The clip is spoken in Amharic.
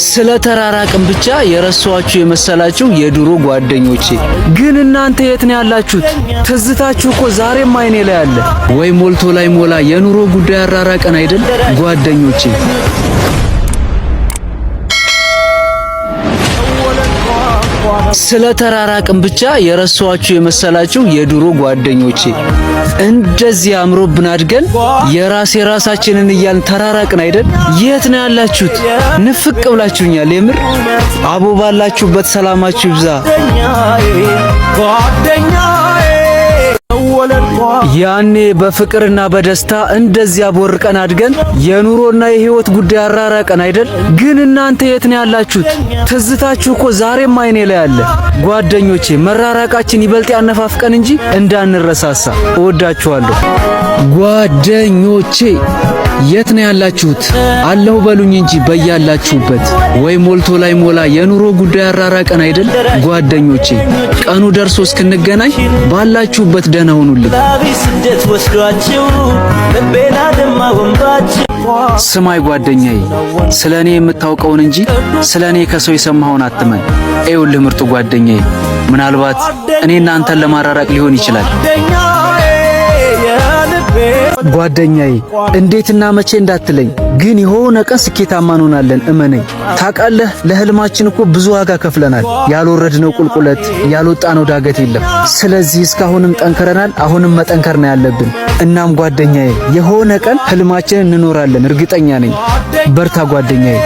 ስለ ተራራቅን ብቻ የረሷችሁ የመሰላችሁ የድሮ ጓደኞቼ ግን እናንተ የት ነው ያላችሁት? ትዝታችሁ እኮ ዛሬም አይኔ ላይ አለ። ወይ ሞልቶ ላይ ሞላ የኑሮ ጉዳይ አራራቀን አይደል ጓደኞቼ? ስለ ተራራቅን ብቻ የረሷችሁ የመሰላችሁ የድሮ ጓደኞቼ እንደዚህ አምሮብን አድገን የራስ የራሳችንን እያልን ተራራቅን አይደል? የት ነው ያላችሁት? ንፍቅ ብላችሁኛል። የምር አቦ ባላችሁበት ሰላማችሁ ይብዛ። ያኔ በፍቅርና በደስታ እንደዚያ ቦርቀን አድገን የኑሮና የህይወት ጉዳይ አራራቀን አይደል? ግን እናንተ የት ነው ያላችሁት? ትዝታችሁ እኮ ዛሬም አይኔ ላይ አለ። ጓደኞቼ መራራቃችን ይበልጥ ያነፋፍቀን እንጂ እንዳንረሳሳ። እወዳችኋለሁ ጓደኞቼ። የት ነው ያላችሁት? አለሁ በሉኝ እንጂ በያላችሁበት። ወይ ሞልቶ ላይ ሞላ የኑሮ ጉዳይ አራራቀን አይደል? ጓደኞቼ ቀኑ ደርሶ እስክንገናኝ ባላችሁበት ደህና ሁኑልኝ። ስማይ ጓደኛዬ፣ ስለ እኔ የምታውቀውን እንጂ ስለ እኔ ከሰው የሰማኸውን አትመን። ኤውልህ ምርጡ ጓደኛዬ፣ ምናልባት እኔ እናንተን ለማራራቅ ሊሆን ይችላል። ጓደኛዬ እንዴትና መቼ እንዳትለኝ፣ ግን የሆነ ቀን ስኬታማ እንሆናለን፣ እመነኝ። ታውቃለህ፣ ለህልማችን እኮ ብዙ ዋጋ ከፍለናል። ያልወረድነው ቁልቁለት፣ ያልወጣነው ዳገት የለም። ስለዚህ እስካሁንም ጠንክረናል፣ አሁንም መጠንከር ነው ያለብን። እናም ጓደኛዬ የሆነ ቀን ህልማችንን እንኖራለን፣ እርግጠኛ ነኝ። በርታ ጓደኛዬ።